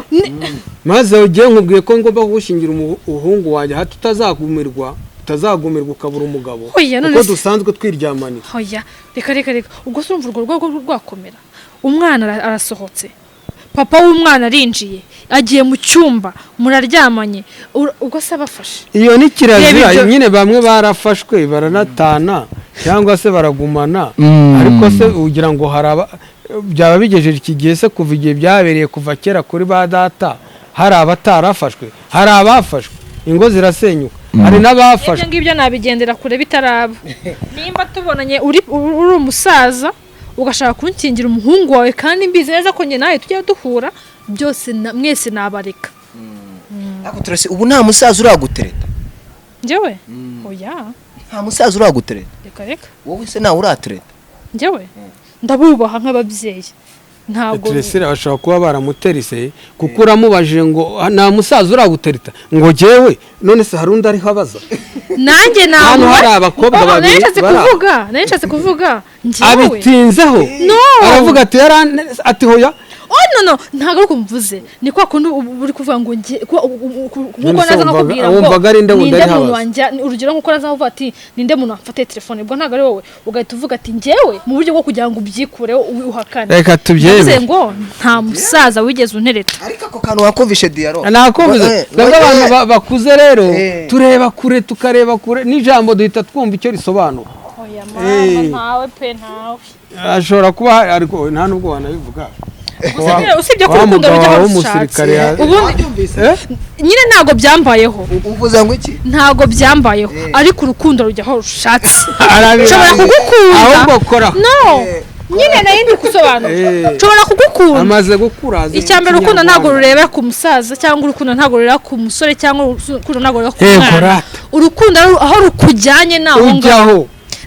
maze ugiye nkubwiye ko ngomba kugushyingira umuhungu wanjye, hato utazagumirwa ukabura umugabo, Oya, none kuko se- dusanzwe twiryamanira. Oya, reka, reka, reka. Ubwo se urumva urwo rwego rwakomera? Umwana arasohotse, papa w'umwana arinjiye, agiye mu cyumba, muraryamanye. Ubwo se abafashe? Iyo ni kirazira. Reba ibyo- Nyine bamwe barafashwe baranatana cyangwa se baragumana, ariko se ugira ngo haraba byaba bigejeje iki gihe se, kuva igihe byabereye, kuva kera kuri ba data, hari abatarafashwe? Hari abafashwe ingo zirasenyuka, hari n'abafashwe. Ibyo ngibyo nabigendera kure bitaraba. Nimba tubonanye uri umusaza, ugashaka kunkingira umuhungu wawe, kandi mbizi neza ko njye nawe tujya duhura byose, mwese nabareka. Ariko turase ubu nta musaza uragutereta? Njyewe? Oya. Nta musaza uragutereta? Reka, reka. Wowe se nawe uratereta? Njyewe ndabubaha nk'ababyeyi, ntabwo. Teresire bashobora kuba baramuterise, kuko uramubajije ngo: "Ah, nta musaza uragutereta?" Ngo: "Jyewe?" None se hari undi ariho abaza? Nanjye Hano ntabwo. hari abakobwa babiri Nari nshatse bari aho. kuvuga, nari nshatse kuvuga njyewe. Abitinzeho. No. Aravuga ati ati hoya. Oh, no, no, ntabwo ari uko mvuze. Ni kwa kundi uba uri kuvuga ngo njye nkuko None se naza nkakubwira ngo wumvaga ari nde wundi ninde ari muntu habaza? wanjye, urugero nkuko naza nkavuga ati: "Ninde muntu wamfatiye telefone?" Ubwo ntabwo ari wowe, ugahita uvuga ati: "Njyewe," mu buryo bwo kugira ngo ubyikureho, uhakane. Reka Navuze tubyemere. ngo nta musaza wigeze untereta. Ariko ako kantu wakumvishe, Diyaro? Nakumvise. Twebwe abantu bakuze rero tureba kure, tukareba kure, n'ijambo duhita twumva icyo risobanura. Oya. Eh. Mama, ntawe pe, ntawe. Ashobora kuba hari, ariko nta nubwo wanabivuga. Gusa nyine usibye ko Wa urukundo mugabo rujya aho w'umusirikare rushatse. Ubundi Eh? nyine ntabwo byambayeho. Uvuze ngo iki? Ntabwo byambayeho, Eh. ariko urukundo rujya aho rushatse. Arabirangiza. Nshobora kugukunda. Ahubwo kora. No, nyine nari ndi gusobanura. Eh. Nshobora kugukunda. Amaze gukura azi Icya mbere, urukundo ntabwo Ikinyarwanda. rureba ku musaza, cyangwa urukundo ntabwo rureba ku musore, cyangwa urukundo ntabwo rureba ku Yego, mwana. rata. Urukundo aho rukujyanye ni aho ngaho. Ujyaho.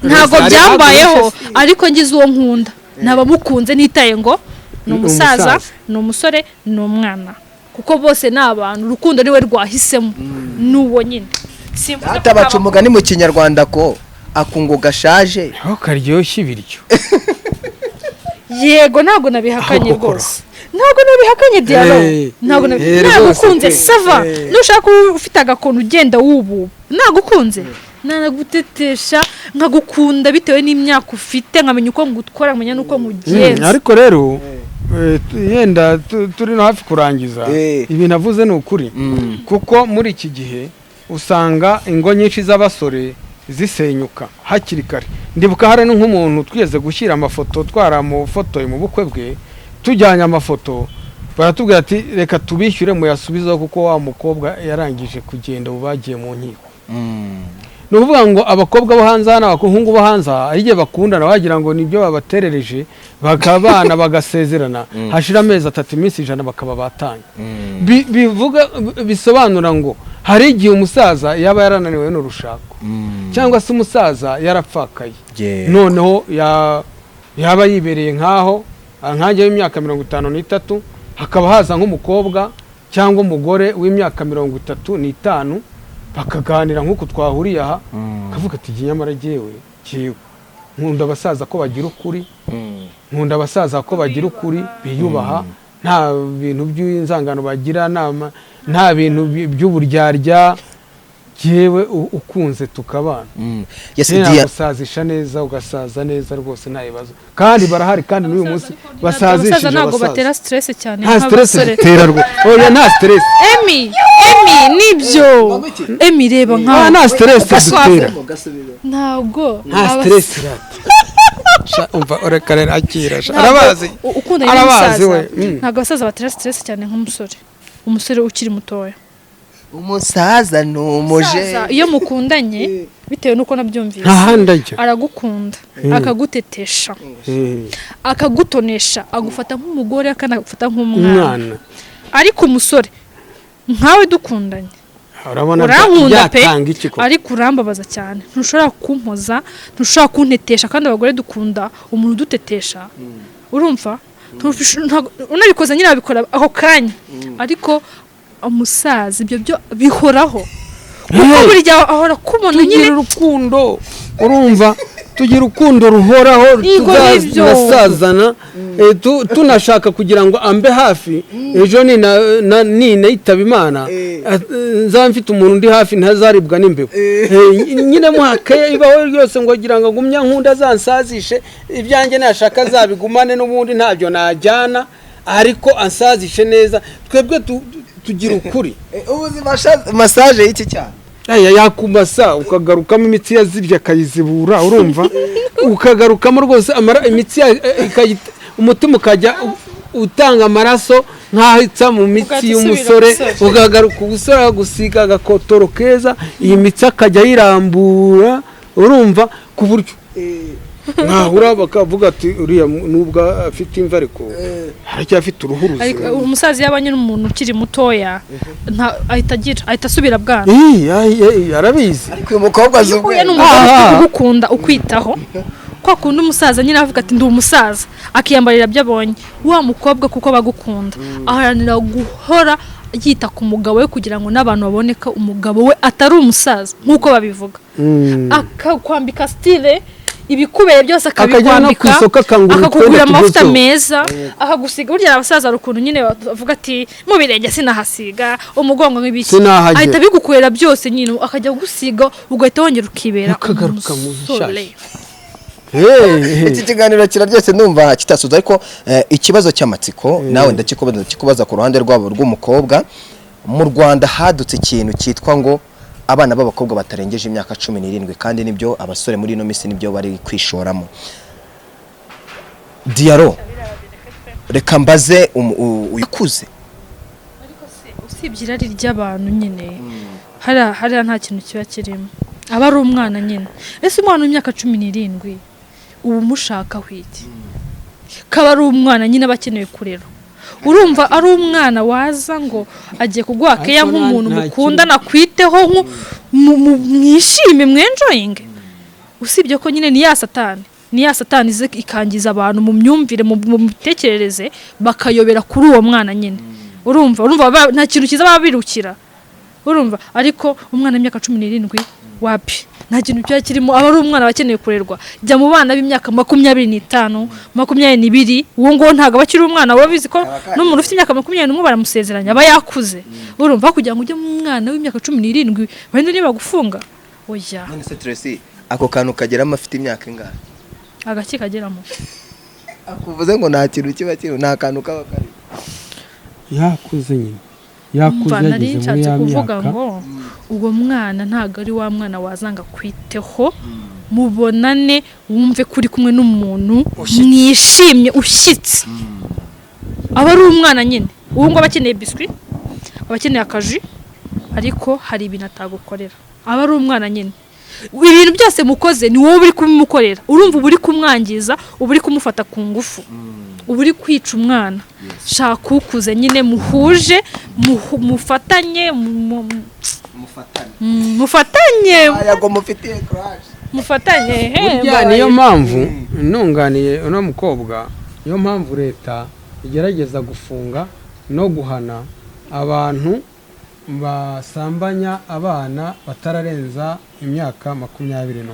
Ntabwo Hari byambayeho, hagurushye se. ariko ngize uwo nkunda naba mukunze, nitaye ngo ni Ni umusaza, umusaza. ni umusore, ni umwana, kuko bose ni abantu. Urukundo niwe rwahisemo, ni uwo nyine. Simvuze ko Data, baca ntabakunda. umugani mu Kinyarwanda ko akungo gashaje Aho karyoshya ibiryo. Yego, ntabwo nabihakanye. Ahubwo kora. Rwose ntabwo nabihakanye, Dialo. Eh, Ntabwo rwose nagukunze pe. Ça va. Nushaka uba ufite agakono ugenda wubu, nagukunze nanagutetesha, nkagukunda bitewe n'imyaka ufite, nkamenya uko ngutwara, nkamenya n'uko nkugenza. Ariko rero yenda turi no hafi kurangiza. Ibintu avuze ni ukuri, kuko muri iki gihe usanga ingo nyinshi z'abasore zisenyuka hakiri kare. Ndibuka hari nk'umuntu twigeze gushyira amafoto, twaramufotoye mu bukwe bwe, tujyanye amafoto baratubwira ati: "Reka tubishyure muyasubizeho," kuko wa mukobwa yarangije kugenda, ubu bagiye mu nkiko. Ni ukuvuga ngo abakobwa bo hanze hano, abahungu bo hanze aha, hari igihe bakundana wagira ngo nibyo babaterereje, bakabana, bagasezerana, hashira amezi 3, iminsi 100, bakaba batanye. Bivuga, bisobanura ngo hari igihe umusaza yaba yarananiwe n'urushako, cyangwa se umusaza yarapfakaye, noneho yaba yibereye nk'aho nkanjye w'imyaka 53, hakaba haza nk'umukobwa cyangwa umugore w'imyaka 35, bakaganira nk'uku twahuriye aha, akavuga ati: "Jye nyamara jyewe jyewe nkunda abasaza ko bagira ukuri, nkunda abasaza ko bagira ukuri, biyubaha, nta bintu by'inzangano bagira, nta bintu by'uburyarya. Jyewe ukunze tukabana." Yes. Nyine Dia nagusazisha neza, ugasaza neza rwose, nta bibazo. Kandi barahari, kandi n'uyu munsi basazishije Abasaza ntabwo abasaza. batera stress cyane Nta stress nk'abasore. zitera rwose, oya, nta stress. Emi, Emi, nibyo Emi, reba Ah, nkawe. nta stress dutera. Ntabwo Nta stress rata. Sha, umva, ureka rero, akira sha. Ntabwo Arabazi. Ukundanye Arabazi n'umusaza we. Ntabwo abasaza batera stress cyane nk'umusore, umusore ukiri mutoya. Umusaza ni umuje. Umusaza, iyo mukundanye, bitewe n'uko nabyumvise, Nta handi ajya. aragukunda, akagutetesha, akagutonesha, agufata nk'umugore, akanagufata nk'umwana. Umwana. Ariko umusore nkawe dukundanye, Urabona Urankunda pe, byatanga iki koko? ariko urambabaza cyane. Ntushobora kumpoza, ntushobora kuntetesha, kandi abagore dukunda umuntu udutetesha, urumva? Unabikoze nyine wabikora ako kanya, ariko umusaza ibyo byo bihoraho, kuko buri gihe ahora kubona Tugira nyine. urukundo, urumva, tugira urukundo ruhoraho. Yego, nibyo. Tunasazana tunashaka kugira ngo ambe hafi ejo ninayitaba Imana, nzaba mfite umuntu undi hafi, ntazaribwa n'imbeba. Nyine muhake ibaho ryose ngo agira ngo agumye nkunda, azansazishe ibyanjye, nashaka azabigumane, n'ubundi ntabyo najyana, ariko ansazishe neza. Twebwe tugira ukuri. Ubuzima, massage y'iki cyane. Aya yakumasa, ukagarukamo imitsi yazibye akayizibura, urumva, ukagarukamo rwose imitsi umutima ukajya utanga amaraso nk'aho itsa mu mitsi Ugahita y'umusore. usubira umusore. Ukagaruka ubusore, agusiga agakotoro keza, iyi mitsi akajya ayirambura, urumva, ku buryo mwahura bakavuga ati: "Uriya nubwo afite imvi ariko aracyafite uruhu Ariko ruzima." umusaza iyo abanye n'umuntu ukiri mutoya, ahita agira, ahita asubira bwana. Ii, ai, ai, arabizi. Ariko uyu mukobwa azi Iyo uhuye ubwenge. n'umugore ugukunda, ukwitaho, kwa kundi umusaza nyine avuga ati: "Ndi umusaza", akiyambarira ibyo abonye, wa mukobwa kuko aba agukunda aharanira guhora yita ku mugabo we kugira ngo n'abantu babone ko umugabo we atari umusaza nk'uko babivuga, akakwambika style, ibikubeye byose Akajya no ku akabikwambika, isoko akangura akakugurira utwenda amavuta tugezweho. meza, akagusiga. Burya abasaza hari ukuntu nyine bavuga ati: "Mu birenge sinahasiga, umugongo nk'ibiki." Sinahagera. Ahita abigukorera byose nyine, akajya kugusiga, ugahita wongera ukibera Ukagaruka mu umusore. Hey, Iki kiganiro kiraryoshye, ndumva kitasoza, ariko ikibazo cy'amatsiko nawe ndakikubaza ku ruhande rwabo rw'umukobwa. Mu Rwanda hadutse ikintu cyitwa ngo abana b'abakobwa batarengeje imyaka 17, kandi nibyo abasore muri ino minsi nibyo bari kwishoramo. Diyaro, reka mbaze ukuze. Usibye irari ry'abantu nyine, hariya nta kintu kiba kirimo, aba ari umwana nyine. Ese umwana w'imyaka 17 uba umushakaho iki? Kaba ari umwana nyine, aba akeneye kurera, urumva? Ari umwana waza ngo agiye kuguha keya Ariko nk'umuntu nta mukundana, akwiteho, mwishime, mwenjoyinge. Usibye ko nyine ni ya satani, ni ya satani iza ikangiza abantu mu myumvire, mu mitekerereze, bakayobera kuri uwo mwana nyine, urumva? Nta kintu cyiza baba birukira, urumva? Ariko umwana w'imyaka 17 wapi, nta kintu kiba kirimo, aba ari umwana aba akeneye kurerwa. Jya mu bana b'imyaka 25, 22, uwo nguwo ntabwo aba akiri umwana. Wowe bizi ko n'umuntu ufite imyaka 21 baramusezeranya, aba yakuze, urumva? Kugira ngo ujye mu mwana w'imyaka 17, wenda niba bagufunga, oya. None se Tracy, ako kantu kageramo afite imyaka ingahe? Agaki kageramo? Akuvuze ngo nta kintu kiba kirimo, nta kantu kaba karimo. Yakuze nyine, yakuze. Umva, nari Yageze muri nshatse ya kuvuga myaka. ngo uwo mwana ntabwo ari wa mwana wazanga kwiteho, mubonane, wumve ko uri kumwe n'umuntu mwishimye, ushyitse. Aba ari umwana nyine, uwo nguwo aba akeneye biswi, aba akeneye akaji, ariko hari ibintu atagukorera. Aba ari umwana nyine, ibintu byose mukoze ni wowe uri kubimukorera, urumva? Uba uri kumwangiza, uba uri kumufata ku ngufu, uba uri kwica umwana. Shaka ukuze nyine, muhuje, mufatanye, mufatanye. Yago mufitiye crush. Mufatanye he. Burya niyo mpamvu nunganiye uno mukobwa, niyo mpamvu leta igerageza gufunga no guhana abantu basambanya abana batararenza imyaka 21.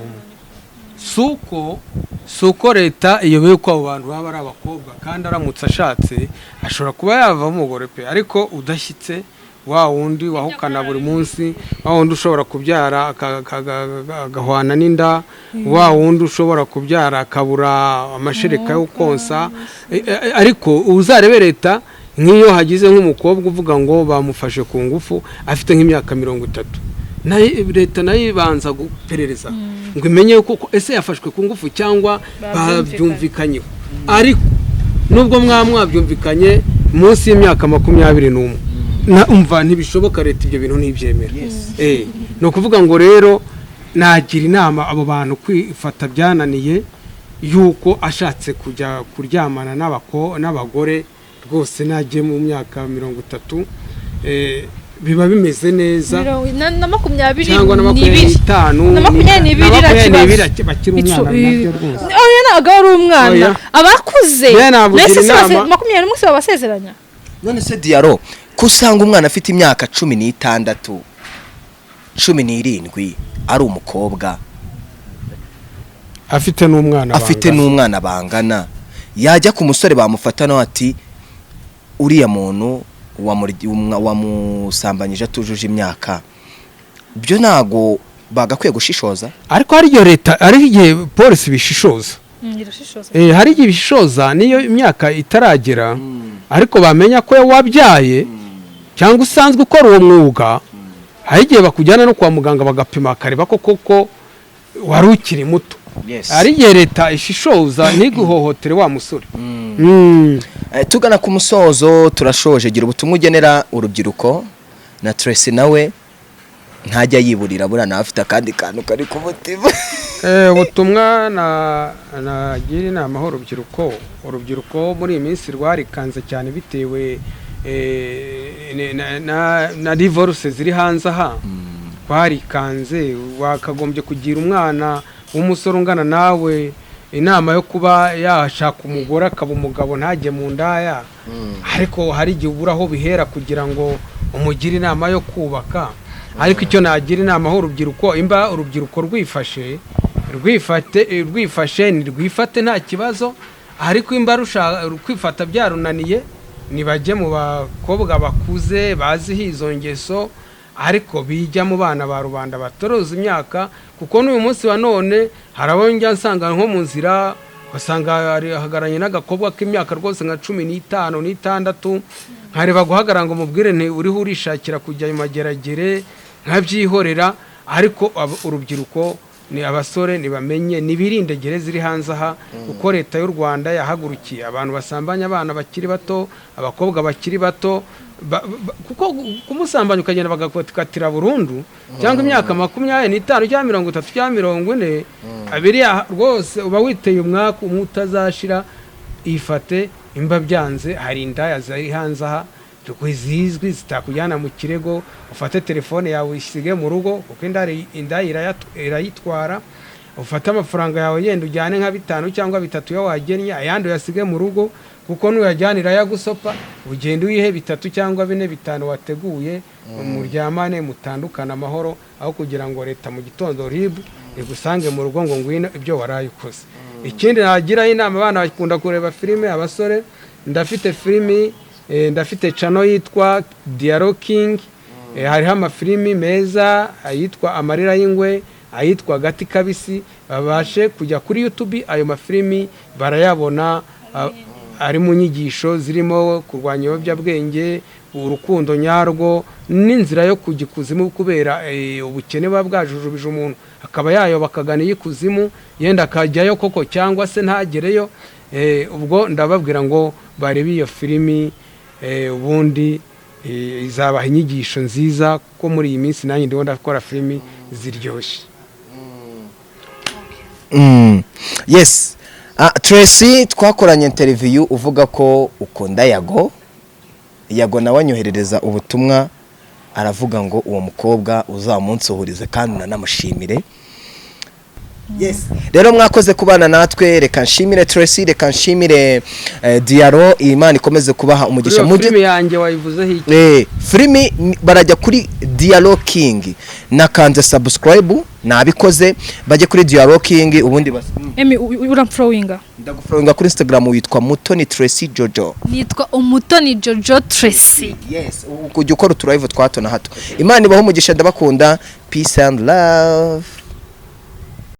Si uko leta iyobewe ko abo bantu baba ari abakobwa, kandi aramutse ashatse ashobora kuba yavamo umugore pe, ariko udashyitse, wa wundi wahukana buri munsi, wa wundi ushobora kubyara agahwana n'inda, wa wundi ushobora kubyara akabura amashereka yo konsa. Ariko uzarebe leta, nk'iyo hagize nk'umukobwa uvuga ngo bamufashe ku ngufu afite nk'imyaka 30, leta nayo ibanza guperereza ngo imenye ko ese yafashwe ku ngufu cyangwa babyumvikanyeho. Ariko nubwo mwaba mwabyumvikanye, munsi y'imyaka 21, umva, ntibishoboka, leta ibyo bintu ntibyemera. Ni ukuvuga ngo rero nagira inama abo bantu kwifata byananiye, yuko ashatse kujya kuryamana n'abagore rwose najye mu myaka 30. Biba bimeze neza. Na 25. Cyangwa na 25. Na 22. Na 22 Irakibazo. Bakiri umwana nabyo rwose. Oya, ntabwo ari umwana. Oya. Abakuze. Njye nabugira Mbese si inama. 21 babasezeranya. None se Diaro, ko usanga umwana afite imyaka 16, 17, ari umukobwa, afite n'umwana afite bangana. N'umwana bangana, yajya ku musore bamufata nawe ati uriya muntu wamusambanyije atujuje imyaka, byo ntago bagakwiye gushishoza? Ariko hari igihe leta, hari igihe polisi bishishoza. Irashishoza. Hari igihe bishishoza niyo imyaka itaragera, ariko bamenya ko wabyaye cyangwa usanzwe ukora uwo mwuga, hari igihe bakujyana no kwa muganga bagapima, bakareba ko koko wari ukiri muto. Hari igihe leta ishishoza ntiguhohotere wa musore. Tugana ku musozo, turashoje. Gira ubutumwa ugenera urubyiruko, na Tracy nawe ntajya yiburira, buriya nawe afite akandi kantu kari ku mutima. Ubutumwa na nagira inama ho urubyiruko muri iyi minsi rwarikanze cyane bitewe na divorce ziri hanze aha. Rwarikanze, wakagombye kugira umwana w'umusore ungana nawe inama yo kuba yashaka umugore akaba umugabo, ntajye mu ndaya, ariko hari igihe ubura aho bihera kugira ngo umugire inama yo kubaka. Ariko icyo nagira inama ho urubyiruko, imba urubyiruko rwifashe, rwifashe ntirwifate, nta kibazo. Ariko imba rushaka kwifata byarunaniye, nibajye mu bakobwa bakuze baziho izo ngeso, ariko bijya mu bana ba rubanda batoroza imyaka, kuko n'uyu munsi wa none hari abo njya nsanga nko mu nzira, ugasanga ahagararanye n'agakobwa k'imyaka rwose nka 15, 6, nkareba guhagarara ngo mubwire nti uriho urishakira kujya mu Mageragere, nkabyihorera. Ariko urubyiruko ni abasore ntibamenye, nibirinde gereza iri hanze aha, kuko leta y'u Rwanda yahagurukiye abantu basambanya abana bakiri bato, abakobwa bakiri bato, kuko kumusambanya ukagenda bagakatira burundu cyangwa imyaka 25 cyangwa 30 cyangwa 40, biriya rwose uba witeye umwaku umwe utazashira. Ifate, imba byanze hari indaya ziri hanze aha zizwi zitakujyana mu kirego. Ufate telefone yawe uyisige mu rugo, kuko indaya irayitwara. Ufate amafaranga yawe, yenda ujyane nka bitanu cyangwa bitatu iyo wagennye, ayandi uyasige mu rugo, kuko nuyajyana irayagusopa. Ugende uyihe bitatu cyangwa bine, bitanu wateguye, muryamane mutandukane amahoro, aho kugira ngo leta mu gitondo RIB igusange mu rugo ngo ngwino ibyo waraye ukoze. Ikindi nagiraho inama, abana bakunda kureba filime, abasore, ndafite filimi, ndafite channel yitwa Diaro King. Hariho amafilimi meza ayitwa Amarira y'Ingwe, ayitwa Agati Kabisi. Babashe kujya kuri YouTube, ayo mafilimi barayabona, ari mu nyigisho zirimo kurwanya ibiyobyabwenge, urukundo nyarwo n'inzira yo kujya ikuzimu, kubera ubukene buba bwajujubije umuntu akaba yayoba akagana iy'ikuzimu, yenda akajyayo koko cyangwa se ntagereyo. Ubwo ndababwira ngo barebe iyo filimi, ubundi izabaha inyigisho nziza, kuko muri iyi minsi nanjye ndimo ndakora filimi ziryoshye. Yes. Tracy, twakoranye interview uvuga ko ukunda Yago. Yago nawe anyoherereza ubutumwa, aravuga ngo uwo mukobwa uzamunsuhurize kandi unanamushimire. Yes. Rero mwakoze kubana natwe. Reka nshimire Tracy, reka nshimire Diaro. Imana ikomeze kubaha Kuri umugisha. iyo filimi yanjye wayivuzeho iki? Filimi barajya kuri Dialo King, nakanze subscribe nabikoze, bajye kuri Dialo King ubundi Emi, uramfollowinga? Ndagufollowinga kuri Instagram, witwa Mutoni Tracy Jojo. Nitwa Umutoni Jojo Tracy. Yes, kujya ukora utulive twa hato na hato. Imana ibaho umugisha, ndabakunda. Peace and love.